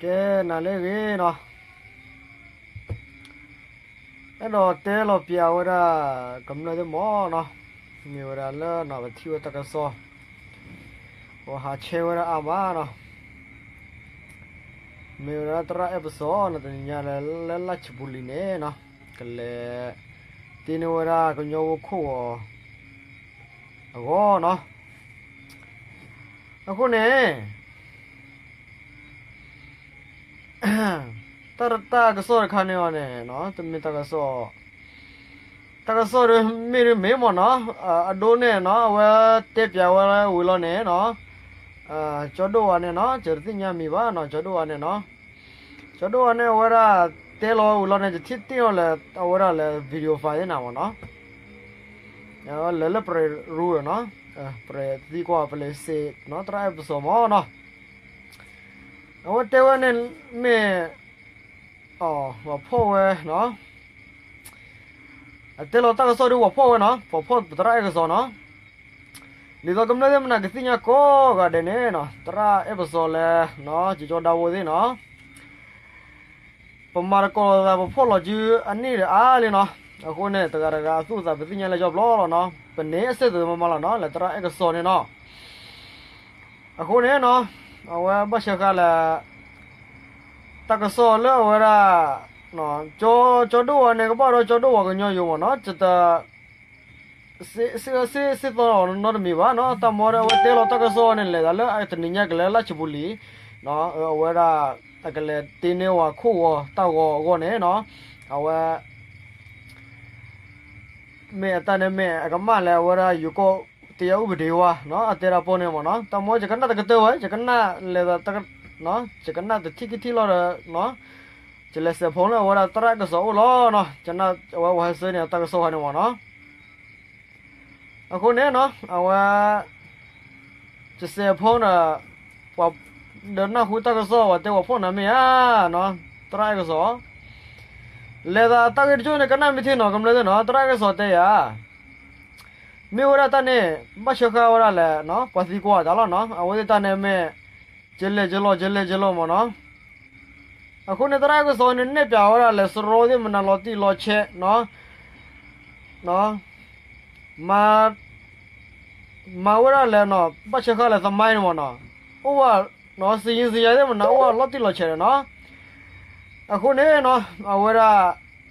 ကဲနၤလၢအဂ့ၤနီၤ, အဲၣ်ဒိးတဲလီၤပျးဝဲဒၣ် ကမျၢၢ်သ့ၣ်မ့ၢ်နီၤ, မ့ၢ်ဝဲဒၣ်လၢနီၤပထံၣ်ဝဲတၢ်ကစီၣ်, ပှၤဟးဆှဲဝဲဒၣ်အါမးနီၤ, မ့ၢ်ဝဲဒၣ်သရၣ်အဲၣ်ပစီနီၤ တနံၤညါလၢလၢလါၡပူၤလံၤန့ၣ်နီၤ, ကလဲၤတ့န့ၢ်ဝဲဒၣ်ကညီဖိခိၣ်ဂီၤအဂီၢ်နီၤ, အဃိန့ၣ် တၢ်တၢ်ကစီၣ်တခါန့ၣ်အီၤန့ၣ်နီၤ တမ့ၢ်တၢ်ကစီၣ်, တၢ်ကစီၣ်ဒ်မ့ၢ်ဒ်မ့ၢ်မ့ၢ်နီၤ, အဒိန့ၣ်နီၤ အဝဲတဲပျးဝဲဝံၤလီၤန့ၣ်နီၤ, ကၠီဒိၣ်ဝါန့ၣ်နီၤ ယတသ့ၣ်ညါမံၤဘၣ်နီၤ ကၠီဒိၣ်ဝါန့ၣ်နီၤ, ကၠီဒိၣ်ဝါန့ၣ် အဝဲဒၣ်တဲလီၤဝံၤလီၤန့ၣ် ယထံၣ်တ့ၢ်အီၤလၢ အဝဲဒၣ်လၢ video file သ့ၣ်နၤမ့ၢ်နီၤ, လၢလၢပရ့ရူနီၤ, ပရ့သံကွၢ်ပလဲၤစ့နီၤ သရၣ်အဲၣ်ပစီမ့ၢ်နီၤ, အဝဲတဲဝဲန့ၣ်မ့ၢ် ပှၤဖီၣ်ဝဲနီၤ, အတဲလီၤတၢ်ကစီၣ်ဒ်ပှၤဖီၣ်ဝဲနီၤ ပှၤဖီၣ်ပသရၣ်အဲၣ်ကစီၣ်နီၤ, ဒ်သိးကမျၢၢ်သ့ၣ်မနုၤကသ့ၣ်ညါကိးဂၤဒဲးန့ၣ်နီၤ သရၣ်အဲၣ်ပစီလၢ ကကၠီဒါဝိသ့ၣ်နီၤ ပမၤသကိးလိာ်သး ပဖီၣ်လီၤစုအနံၣ်ဒီးအါလံနီၤ, အဃိန့ၣ် တဂၤတဂၤအသူၣ်အသးပသ့ၣ်ညါလၢယီဘျီလီၤနီၤ, ပန့ၢ်အစ့ၢ်သးမးမးလီၤနီၤ လၢသရၣ်အဲၣ်ကစီၣ်န့ၣ်နီၤ, အဃိန့ၣ်နီၤ အဝဲဘၣ်ဆၢဃာ်လၢ တၢ်ကစီၣ်လၢအဝဲဒၣ် ကၠီဒိၣ်ဝါန့ၣ် ကဘၣ်ဒီးကၠီဒိၣ်ဝါကညီယိၤမ့ၢ်နီၤ, ယတ စ့စ့သီနီတမံၤဘၣ်နီၤ, တၢ်မ့ၢ်ဒီးအဝဲတဲလီၤတၢ်ကစီၣ်န့ၣ် လဲၤသးလၢတနံၤညါကလဲၤလၢလါၡပူၤလံၤ, အဝဲဒၣ် အကလဲၤတ့န့ၢ်ဝဲခိၣ်ဂီၤတၢ်ဂီၤအဂီၢ်န့ၣ်နီၤ, အဝဲ မ့ၢ်အတၢ်န့ၣ်မ့ၢ်အကမၣ်လၢအဝဲဒၣ်ယိၤကီၢ် တရားဥပဒေဝါနီၤ အတဲတၢ်ပိၢ်န့ၣ်မ့ၢ်နီၤ, တၢ်မ့ၢ်ယကနၣ်တကတၢၢ်ဝဲ ယကနၣ်လဲၤသး ယကနၣ်တထံၣ်ခံထံၣ်လီၤဒီး ယလဲၤစဲးဖိလၢအဝဲဒၣ်သရၣ်ကစီၣ်အိၣ်လီၤနီၤ, ယနၢ်အဝဲဝဲဟဲစၢန့ၣ် တၢ်ကစီၣ်ခါန့ၣ်မ့ၢ်နီၤ, အဃိန့ၣ်နီၤ အဝဲ ယစဲးဖိဒီး ပှၤဒီးနၢ်ဟူတၢ်ကစီၣ် ပှၤတဲပှၤဖီၣ်နၤမ့ၢ်ဧါနီၤ, သရၣ်အဲၣ်ကစီၣ် လဲၤသးတၢ်ဂ့ၢ်တကၠိၢ်န့ၣ် ကနၣ်မ့ၢ်ထံနီၤ ကမျၢၢ်သ့ၣ်နီၤ, သရၣ်အဲၣ်ကစီၣ်တဲယၤ မ့ၢ်ဝဲဒၣ်တၢ်န့ၣ် ဘၣ်ဆၢဃာ်ဝဲဒၣ်လဲၣ်နီၤ, ပှၤသံကွၢ်တၢ်လီၤနီၤ, အဝဲသ့ၣ်တၢ်န့ၣ်မ့ၢ် ကလဲၤကလီၤ ကလဲၤကလီၤမ့ၢ်နီၤ, အဃိန့ၣ် သရၣ်အဲၣ်ကစီၣ်န့ၣ် နဲၣ်ပျးဝဲဒၣ်လဲၣ် စရီသ့ၣ်မနုၤလီၤတံၢ်လီၤဆဲးနီၤ, မၤ မၤဝဲဒၣ်လဲၣ်နီၤ, ဘၣ်ဆၢဃာ်လဲၣ် သမိုင်းန့ၣ်မ့ၢ်နီၤ, အိၣ်ဝဲ စံယုစံယၤသ့ၣ်မနုၤ အိၣ်ဝဲလီၤတံၢ်လီၤဆဲးန့ၣ်နီၤ, အဃိန့ၣ်နီၤ အဝဲဒၣ်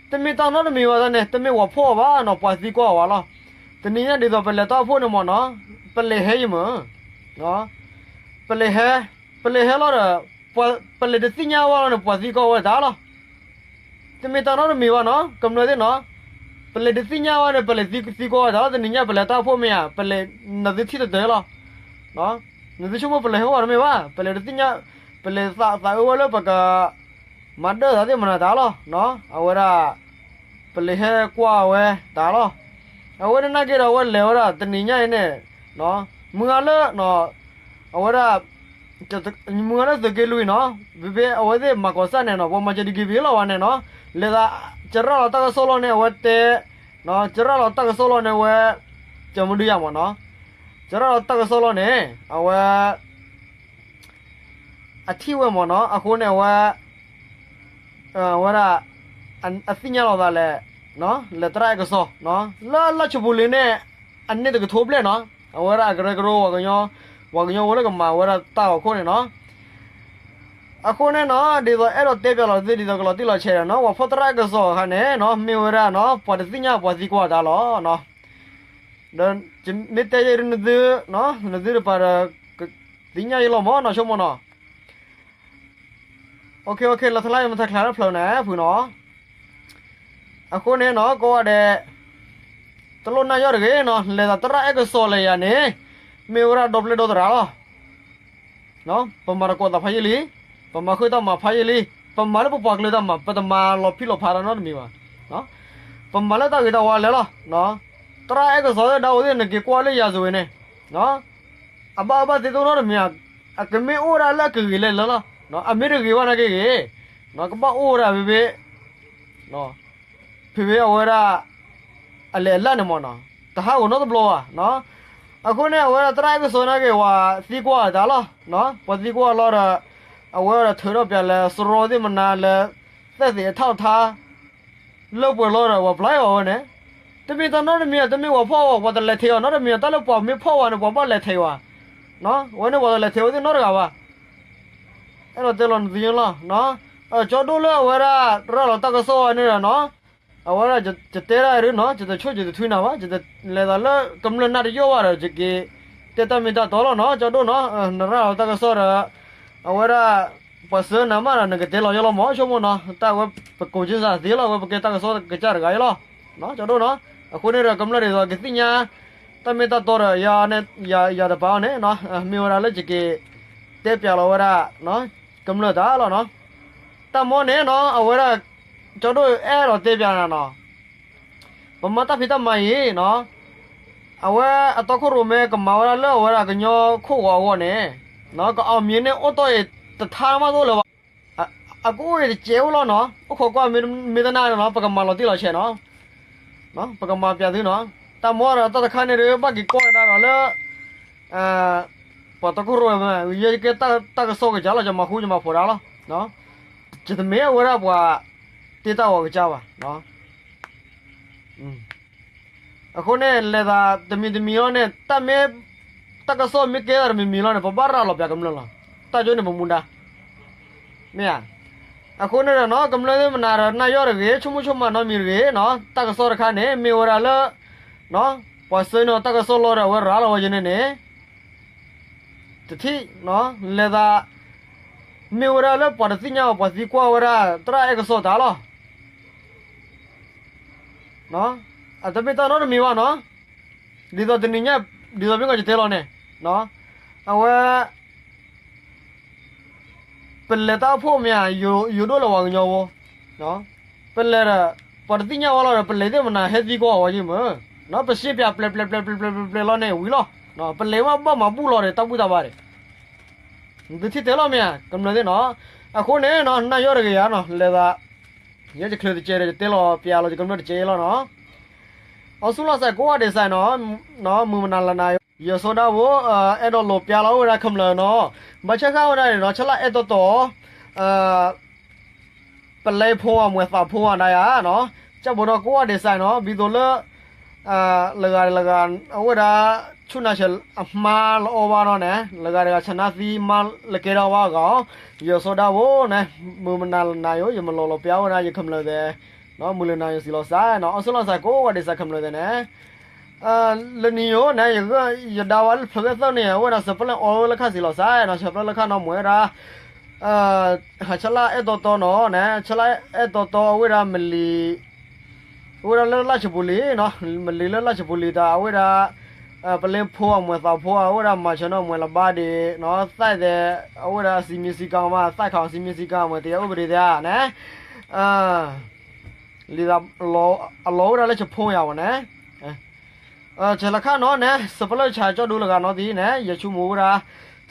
တမ့ၢ်တၢ်နီတမံၤဝဲဒၣ်န့ၣ် တမ့ၢ်ပှၤဖီၣ်အီၤဘၣ်နီၤ, ပှၤသံကွၢ်အီၤဘၣ်လီၤ, တနံၤညါဒ်သိးပလဲၤတၢ်အိၣ်ဖှိၣ်န့ၣ်မ့ၢ်နီၤ, ပလဲၤဟဲယမုၢ် ပလဲၤဟဲ ပလဲၤဟဲလီၤဒီး ပလဲၤတသ့ၣ်ညါဝဲလီၤန့ၣ် ပှၤသံကွၢ်ဝဲတၢ်လီၤ, တမ့ၢ်တၢ်နီတမံၤဘၣ်နီၤ ကမျၢၢ်သ့ၣ်နီၤ, ပလဲၤတသ့ၣ်ညါဝဲန့ၣ် ပလဲၤသံကွၢ်ဝဲတၢ်လီၤ, တနံၤညါပလဲၤတၢ်အိၣ်ဖှိၣ်မ့ၢ်ဧါ, ပလဲၤနသုထံၣ်တတၢၢ်လီၤ, နသုဆိကမိၣ်ပလဲၤဟဲဝဲတမ့ၢ်ဘၣ်, ပလဲၤတသ့ၣ်ညါ, ပလဲၤသးသးအၢဝဲလၢပက မၤဒၢၣ်သးသ့ၣ်မနုၤတၢ်လီၤ, အဝဲဒၣ် ပလဲၤဟဲကွၢ်ဝဲတၢ်လီၤ, အဝဲန့ၣ်နာ်က့ဒီး အဝဲလဲၤဝဲဒၣ်တနံၤညါအံၤန့ၣ် မုၢ်ဂၤလၢ အဝဲဒၣ် မုၢ်ဂၤလၢသုးက့လွံၢ်နီၤ, ဖဲဖဲအဝဲသ့ၣ်မၤကီၢ်စၢ်န့ၣ်နီၤ, ပှၤမၤစၢၤဒံက့ၤဘ့လီၤဝဲန့ၣ်နီၤ, လဲၤသး ကရၣ်လီၤတၢ်ကစီၣ်လီၤန့ၣ် အဝဲတဲ, ကရၣ်လီၤတၢ်ကစီၣ်လီၤန့ၣ် အဝဲ ကမုဒုယၤမ့ၢ်နီၤ, ကရၣ်လီၤတၢ်ကစီၣ်လီၤန့ၣ် အဝဲ အထံၣ်ဝဲမ့ၢ်နီၤ, အဃိန့ၣ် အဝဲ အဝဲဒၣ် အသ့ၣ်ညါလီၤသးလဲၣ်, လဲၤသရၣ်အဲၣ်ကစီၣ်, လၢလၢၢ်ဆူပူၤလံၤန့ၣ် အန့ၣ်တကထိဘျဲၣ်နီၤ, အဝဲဒၣ်အကရၢကရိ ပှၤကညီဖိလၢကမၤဝဲဒၣ်တၢ်အီၤခိၣ်န့ၣ်နီၤ, အဃိန့ၣ်နီၤ ဒ်သိးအဲၣ်ဒိးတဲပျးလီၤသု ဒ်သိးကလီၤတံၢ်လီၤဆဲးဒီးနီၤ ပှၤဖီၣ်သရၣ်အဲၣ်ကစီၣ်အခါန့ၣ်နီၤ မ့ၢ်ဝဲဒၣ်နီၤ ပှၤတသ့ၣ်ညါပှၤသံကွၢ်တၢ်လီၤနီၤ, ဒီးမ့ၢ်တဲယဲဒ်နသု နသုတပၤဒီး သ့ၣ်ညါယလီၤမ့ၢ်နီၤ ဆိကမိၣ်နီၤ OK OK လီၤထလါယမ့ၢ်ထးချးလၢဖျၢၣ်န့ၣ် ဖုနီၤ, အဃိန့ၣ်နီၤ ကိးဂၤဒဲး တလိၣ်နၢ်ယီၢ်တဂ့ၤနီၤ လဲၤသးသရၣ်အဲၣ်ကစီၣ်လၢယၤန့ၣ် မ့ၢ်ဝဲဒၣ်ဒီပျဲၢ်ဒီသရၣ်လီၤ, ပမၤတကိးသးဖးယံာ်လံ, ပမၤဃုာ်တၢ်မၤဖးယံာ်လံ, ပမၤလၢပပှၤကလုာ်တၢ်မၤ ပတမၤလီၤဖံးလီၤဖးတၢ်နီတမံၤဘၣ်, ပမၤလၢတၢ်ဂ့ၤတၢ်ဝါလဲၣ်လီၤ, သရၣ်အဲၣ်ကစီၣ်သ့ၣ်ဒၣ်ဝဲသ့ၣ် နက့ၤကွၢ်လၢယၤစ့ၢ်ဝဲန့ၣ် အဘၣ်အဘၣ်သ့တအိၣ်နီတမံၤ, အကမ့ၢ်အိၣ်ဝဲဒၣ်လၢအကဂ့ၤလဲၣ်လၢလီၤ, အမ့ၢ်တဂ့ၤဘၣ်နာ်က့ဂ့ၤ, ကဘၣ်အိၣ်ဝဲဒၣ်ဖဲဖဲ, ဖဲဖဲအဝဲဒၣ် အလဲၤအလၢ်န့ၣ်မ့ၢ်နီၤ, တဟးဂီၤနီတဘျီဘၣ်, အဃိန့ၣ် အဝဲဒၣ်သရၣ်အဲၣ်ကစီၣ်နာ်က့ ပှၤသံကွၢ်တၢ်လီၤ, ပှၤသံကွၢ်လီၤဒီး အဝဲဒီးထုးထီၣ်ပျးလၢစရီသ့ၣ်မနၤလၢ သက်သေအထောက်အထား လၢပှဲၤလီၤဒီး ပှၤပျၢ်အီၤဝဲန့ၣ်, တမ့ၢ်တၢ်နီတမံၤ တမ့ၢ်ပှၤဖီၣ်အီၤ ပှၤတလဲၤထဲးအီၤနီတမံၤ တၢ်လၢပှၤမ့ၢ်ဖီၣ်ဝဲန့ၣ် ပှၤဘၣ်လဲၤထဲးဝဲ, အဝဲန့ၣ်ပှၤတလဲၤထဲးဝဲသ့ၣ်နီတဂၤဘၣ်. အဲၣ်ဒိးတဲလီၤနသုလီၤ, ကၠီဒိၣ်လၢအဝဲဒၣ်ရၤလီၤတၢ်ကစီၣ်ဝဲန့ၣ်ဒီးနီၤ, အဝဲဒၣ်ယတဲဒၣ်ဒ်နီၤ ယတဆိၣ်ယတထွံနၤဘၣ်, ယလဲၤသးလၢကမျၢၢ်နၢ်တယိၣ်ဘၣ်ဒီး ယက့ၤတဲတၢ်မ့ၢ်တၢ်တီလီၤနီၤ ကၠီဒိၣ်နီၤ, နရၤလီၤတၢ်ကစီၣ်ဒီး အဝဲဒၣ် ပှၤဆှၢနၤမးဒီး နကတဲလီၤယဲလီၤမး ဆိကမိၣ်နီၤ, တၢ်ဝဲပကိးကစၢ်သ့လီၤ ဝဲပကဲတၢ်ကစီၣ်ကစၢ်တဂၤအံၤလီၤ, ကၠီဒိၣ်နီၤ, အဃိန့ၣ်ဒီးကမျၢၢ်ဒ်သိးကသ့ၣ်ညါ တၢ်မ့ၢ်တၢ်တီဒီး ယၤတပၤအီၤန့ၣ် မ့ၢ်ဝဲဒၣ်လၢယက့ၤ တဲပျးလီၤဝဲဒၣ် ကမျၢၢ်တၢ်လီၤနီၤ, တၢ်မီန့ၣ်နီၤ အဝဲဒၣ် ကၠီဒိၣ်အဲၣ်ဒိးတဲပျးနၤနီၤ ပမၤတၢ်ဖံးတၢ်မၤအံၤနီၤ, အဝဲအတီခိၣ်ရိၣ်မဲကမၤဝဲဒၣ်လၢအဝဲဒၣ်ကညီခိၣ်ဂီၤအဂီၢ်န့ၣ်, ကအောင်မြင်န့ၢ်အိၣ်တီၢ်အံၤတထါမးတအိၣ်လၢၤဘၣ်, အကအိၣ်အံၤတစဲးအိၣ်လီၤနီၤ, အိၣ်ခိးကွၢ်မ့ၢ်တနာ်နီၤ ပကမၤလီၤတံၢ်လီၤဆဲးနီၤ, ပကမၤပျးသုနီၤ, တၢ်မီဒီးတၢ်တခါန့ၣ်ဒီး ဘၣ်က့ၤကွၢ်ကဒါဒီးလၢ ပှၤတီခိၣ်ရိၣ်မဲ ယဲကဲတၢ်ကစီၣ်ကစၢ်လီၤ ယမၤဃူယမၤဖိးဒၣ်လီၤ, ယတမ့ၢ်အဝဲဒၣ်ပှၤ တ့တၢ်ဂီၤကစၢ်ဘၣ် အဃိန့ၣ် လဲၤသးတမံၤတမံၤလီၤန့ၣ် တၢ်မ့ၢ် တၢ်ကစီၣ်မ့ၢ်ကဲသးတမံၤမံၤလီၤန့ၣ် ပဘၣ်ရၤလီၤပျးကမျၢၢ်လီၤ. တၢ်ကၠိန့ၣ်ပမူဒါ မ့ၢ်ဧါ. အဃိန့ၣ်ဒီးနီၤ ကမျၢၢ်သ့ၣ်မနၤဒီး နၢ်ယီၢ်တဂ့ၤ ဆိကမိၣ်ဆိကမးနီတမံၤတဂ့ၤနီၤ တၢ်ကစီၣ်တခါန့ၣ် မ့ၢ်ဝဲဒၣ်လၢ ပှၤဆှၢန့ၢ်တၢ်ကစီၣ်လီၤဒီး အဝဲရၤလီၤဝဲယဲန့ၣ်န့ၣ် တထံၣ် လဲၤသး မ့ၢ်ဝဲဒၣ်လၢပှၤတသ့ၣ်ညါအီၤ ပှၤသံကွၢ်ဝဲဒၣ် သရၣ်အဲၣ်ကစီၣ်တၢ်လီၤ. အတမ့ၢ်တၢ်နီတမံၤဘၣ်နီၤ. ဒ်သိးတနံၤညါ ဒ်သိးမ့ၢ်ကီးယတဲလီၤန့ၣ် အဝဲ ပလဲၤတၢ်အိၣ်ဖှိၣ်မ့ၢ်ဧါ ယိၤဒိၣ်လၢပှၤကညီဖိ ပလဲၤဒီး ပှၤတသ့ၣ်ညါဝဲလီၤဒီး ပလဲၤသ့ၣ်မနၤဟဲသံကွၢ်အီၤဝဲယံၤမ့ၢ် ပစ့ပၠးပျဲပျဲပျဲပျဲပျဲလီၤန့ၣ်ဝံၤလီၤ. ပလဲၤမးဘၣ်မၤဘူၣ်လီၤဒီး တၢ်ဘူၣ်တၢ်ဘါဒီး သုထံၣ်တဲလီၤမ့ၢ်ဧါ ကမျၢၢ်သ့ၣ်နီၤ. အဃိန့ၣ်နီၤ နၢ်ယီၢ်တဂ့ၤဧါနီၤ လဲၤသး ယဲယချၢးတကဲဒီး ယတဲလီၤပျးလီၤယကမျၢၢ်တကဲလီၤနီၤ. အီစူၢ်လီၤစဲးကိးဂၤဒဲးစဲးနီၤ, မုၢ်မနၤလၢနၤ ယိၤစိဒၣ်ဖိ အဲၣ်ဒိးလီၤပျးလီၤအိၣ်ဝဲဒၣ်ကမျၢၢ်နီၤ, ဘၣ်ဆၣ်ဃၣ်ဝဲဒၣ်န့ၣ်နီၤ ဆၢလၢအဲၣ်တီတီ ပလဲဖိအမွဲၢ်သးဖိအဒၣ်ယၤနီၤ, ကၠၢ်ဘိနီၤကိးဂၤဒဲးစဲးနီၤ ဘံသိးလၢ လၢဂၤလၢဂၤ အဝဲဒၣ် ဆူၣ်နၤဆဲးအမါလၢအီဘၣ်နီၤန့ၣ် လၢဂၤတဂၤဆနၢသံမါလၢကဲထီၣ်ဘၣ်အဂီၢ်, ယိၤစိဒၣ်ဖိန့ၣ် မုၢ်မနၤလၢနၤယိၤ ယမၤလီၤလီၤပျးဝဲဒၣ်ယကမျၢၢ်သဲး မုၢ်လၢနၤယိၤစံးလီၤစဲးနီၤ အီစူၢ်လီၤစဲးကိးဂၤဒဲးစဲးကမျၢၢ်သဲးန့ၣ် လၢနံၤယိၤန့ၣ် ယဒၣ်ဝဲလၢဖျၢၣ်ဂဲၢ်သၢန့ၣ် အဝဲဒၣ်စပလၢၢ်အီလၢခၣ်စံးလီၤစဲးနီၤ စပလၢၢ်လၢခၣ်နီၤမွဲဝဲဒၣ် ဟးဆၢလၢအဲၣ်တီတီနီၤန့ၣ် ဆၢလၢအဲၣ်တီတီအဝဲဒၣ်မလံၤ အဝဲဒၣ်လၢလၢ်ဆပူၤလံၤနီၤ မလံၤလၢလၢ်ဆပူၤလံၤတၢ်အဝဲဒၣ် ပလဲဖိအမွဲၢ်သးဖိအဝဲဒၣ်မၤဆၢနီၤမွဲၢ်လၢဘါဒံးနီၤ သၣ်သဲး အဝဲဒၣ်စံမံစံကါမး သၣ်ခးစံမံစံကါမွဲၢ်တယၤအိၣ်ပဒံးသ့ဧါန့ၣ် လံၤသး အလီၤဝဲဒၣ်လၢဆဖိယၤဝဲန့ၣ် ဆဲးလီၤခၣ်နီၤန့ၣ် စပလၢၢ်ဆးကၠီဒူလၢဂၤနီၤသံန့ၣ် ယဆိကမိၣ်ဝဲဒၣ်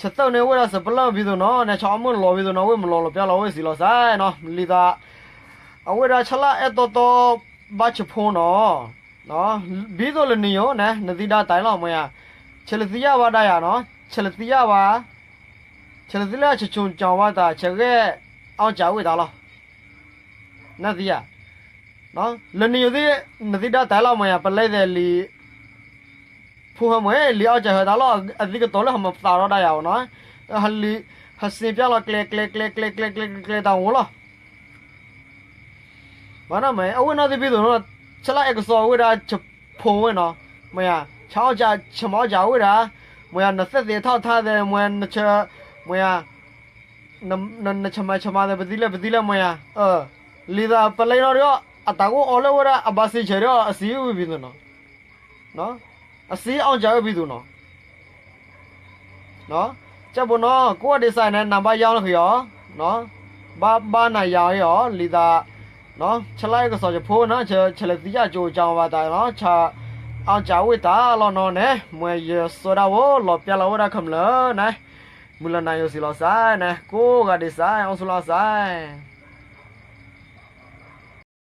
ဆဲးသၢန့ၣ်ဝဲဒၣ်စပလၢၢ်ဘံသိးနီၤန့ၣ် ဆးအီမုၢ်လီၤဘံသိးနီၤ ဝဲမၤလီၤလီၤပျးလီၤဝဲစံးလီၤစဲးနီၤ လံၤသး အဝဲဒၣ်ဆၢလၢအဲၣ်တီတီ ဘၣ်ဆဖိနီၤ ဘံသိးလၢနံၤယိၤန့ၣ် နသံဒၣ်တၢ်လီၤမ့ၢ်ဧါ ဆဲးလၢသံယၣ်ဘၣ်ဒၣ်ယၤနီၤ ဆဲးလၢသံယၣ်ဘၣ် ဆဲးလၢသံလၢဆဆိကၠီဝဲတၢ် ဆဲးဂဲၢ်အီၣ်ကၢဝ့ၢ်တၢ်လီၤ နသံယၤ လၢနံၤယိၤသ့ၣ် နသံဒၣ်တၢ်လီၤမ့ၢ်ဧါ ပလဲသဲးလံၤ ဖိဟဲမ့ၢ်လံၤအီၣ်ကၢဟဲတၢ်လီၤ အသံကတိၤလၢဟမၤပသးထီၣ်ဒၣ်ယၤနီၤ ဟလံၤ ဟစ့ပျၢ်လီၤကျဲကျဲကျဲကျဲကျဲကျဲကျဲကျဲတၢ်ဝဲလီၤ ဘၣ်နီၤမ့ၢ် အဝဲနီၤသ့ၣ်ဘံသိးနီၤ ဆၢလၢအဲၣ်ကစီၣ်အဝဲဒၣ်ဆဖိဝဲနီၤ မ့ၢ်ဧါ ဆးအီၣ်ကၢ ဆးမၤအီၣ်ကၢအဝဲဒၣ် မ့ၢ်ဧါ နသက်သေအထောက်အထားသဲး မ့ၢ်ဧါ နဆး နဆးမၤဆးမၤသဲး ပသံလဲၣ်ပသံလဲၣ်မ့ၢ်ဧါ လံၤသးပလဲနီၤဒီး အတၢ်ကအိၣ်အီလၢဝဲဒၣ်အဘၣ်စ့ဆၢဒီး အစံးဝဲဘံသိးနီၤ အစံးအီၣ်ကၢဝဲဘံသိးနီၤ ကၠၢ်ဘိနီၤ ကိးဂၤဒဲးစဲးန့ၣ် နဘၣ်ယါလီၤဃံၤအီၤ ဘၣ်ဘၣ်နၤယါအီၤ လံၤသး ဆၢလၢအဲၣ်ကစီၣ်ဆဖိနီၤ ဆဲးလၢသံယၣ်ကၠိကၠီဝဲတၢ်နီၤ ဆးအီၣ်ကၢဝ့ၢ်တၢ်လီၤနီၤန့ၣ် မ့ၢ်ယဲစိဒၣ်ဖိ လီၤပျးလီၤဝဲဒၣ်ကမျၢၢ်န့ၣ် မုၢ်လၢနၤယိၤစံးလီၤစဲးန့ၣ် ကိးဂၤဒဲးစဲး အီစူၢ်လီၤစဲး